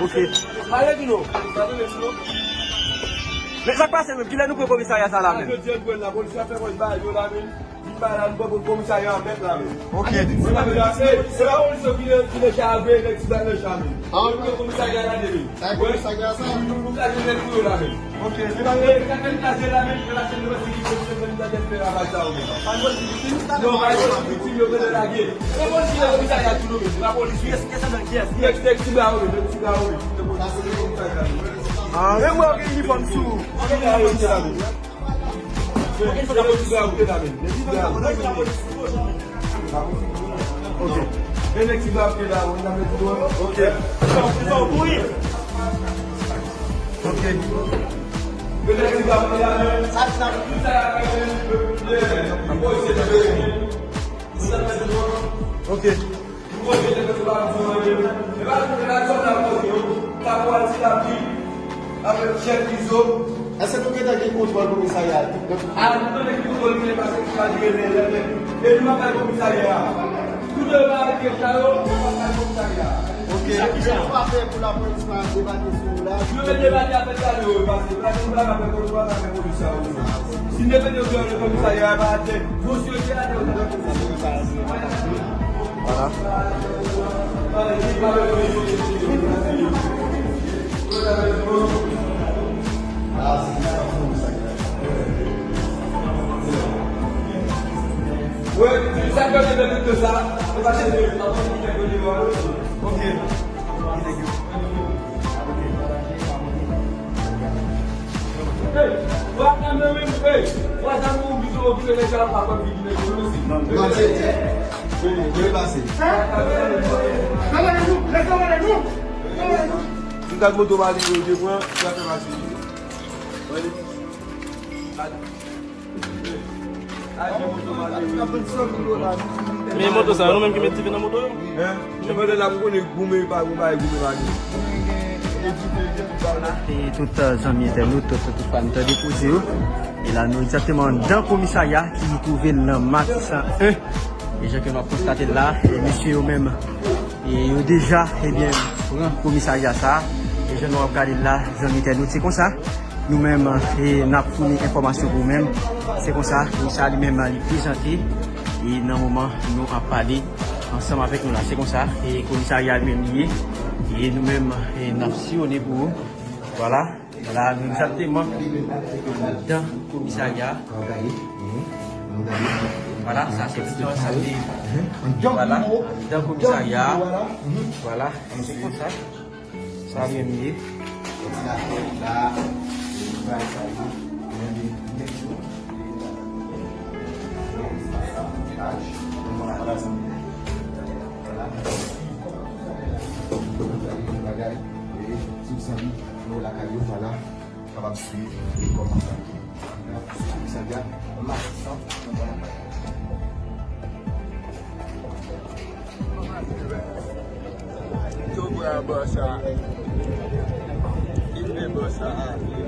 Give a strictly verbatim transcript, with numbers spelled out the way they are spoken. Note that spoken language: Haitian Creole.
Ok. Pale di nou. Men sa k pase menm? Kilè nou pran komisarya sa la menm? Jodi a, nou pran la, polis la fè wòch ba yo la menm. Li pa la, nou pran komisarya an mèt la menm. Ok. Se pa polis yo ki le, ki le chavre, nèg ti bal nan chavre. Yo pran komisarya la de menm. Sa komisarya sa? Nou, nou ka jwenn nèg pou yo la menm. Ok. Se pa nèg ka fè kaze la menm, se la sèl nou ki komisarya fè ravaj sa yo menm. Non, pa yon viktim, yo pran lage. Se polis ki nan komisarya tou nou menm, se pa polis yo. Yes, yes, yes. Nèg, nèg ti bal yo menm, nèg ti bal yo menm. Ah. E mwen gen inifòm sou. Ok. Ok. Ok. Ok. Ou kote te fè sou la, ou di mwen menm. E pa, e pa zòn la kote yo, Kapo Altidapli, avèk Chèf Izo. Èske nou gentan gen kontwòl komisarya a? A, nou tande ki kontwòl ki te pase ki pa dire lè, lè, lè. E nou pa bay komisarya a. Tout yo pa arete sa yo, nou pa bay komisarya a. Ok. Sa ki sa? Sa nou pa fè pou lapolis pa debake sou nou la? Yo te debake avèk sa yo, yo pase. Pase nou pa avèk kontwòl, avèk polis sa yo. Si n te mete yo deyò nan komisarya a, pa atè. Dosye yo te atè, yo te atè. Voilà. Ok. Si gad moto pa li yo te pran, sa fè pase. Men moto sa, nou menm ki met dife nan moto yo? Hein? Se pandan l ap konnen goumen pa goumen, pa goumen pa goumen. E tout, euh, zanmi entènot, tout, tout fan, tande poze yo. E la, nou egzakteman anndan komisarya ki twouve l nan Matisan en. E jan ke n ap konstate l la, e mesye yo menm, e yo deja, ebyen, pran komisarya sa. E jan nou ap gade l la, zanmi entènot, se konsa. Nou menm, e, n ap founi enfòmasyon pou ou menm. Se konsa, komisè a li menm, li prezante. E nan moman nou ap pale ansanm avèk nou la. Se konsa, e, komisarya li menm li ye. E nou menm, e, n ap siyonnen pou ou. Vwala. La, nou egzakteman anndan komisarya. Vwala, sa se tout sa li. Vwala, anndan komisarya. Vwala, se konsa. Sa menm ye. Òdinatè la, bagay sa yo, men de nèg yo. Bagay, e, tout sa yo, yo lakay yo, vwala. Kapab swiv e kòmanse. Komisarya Matisan. Yo bra bò sa. Yo bra bò sa.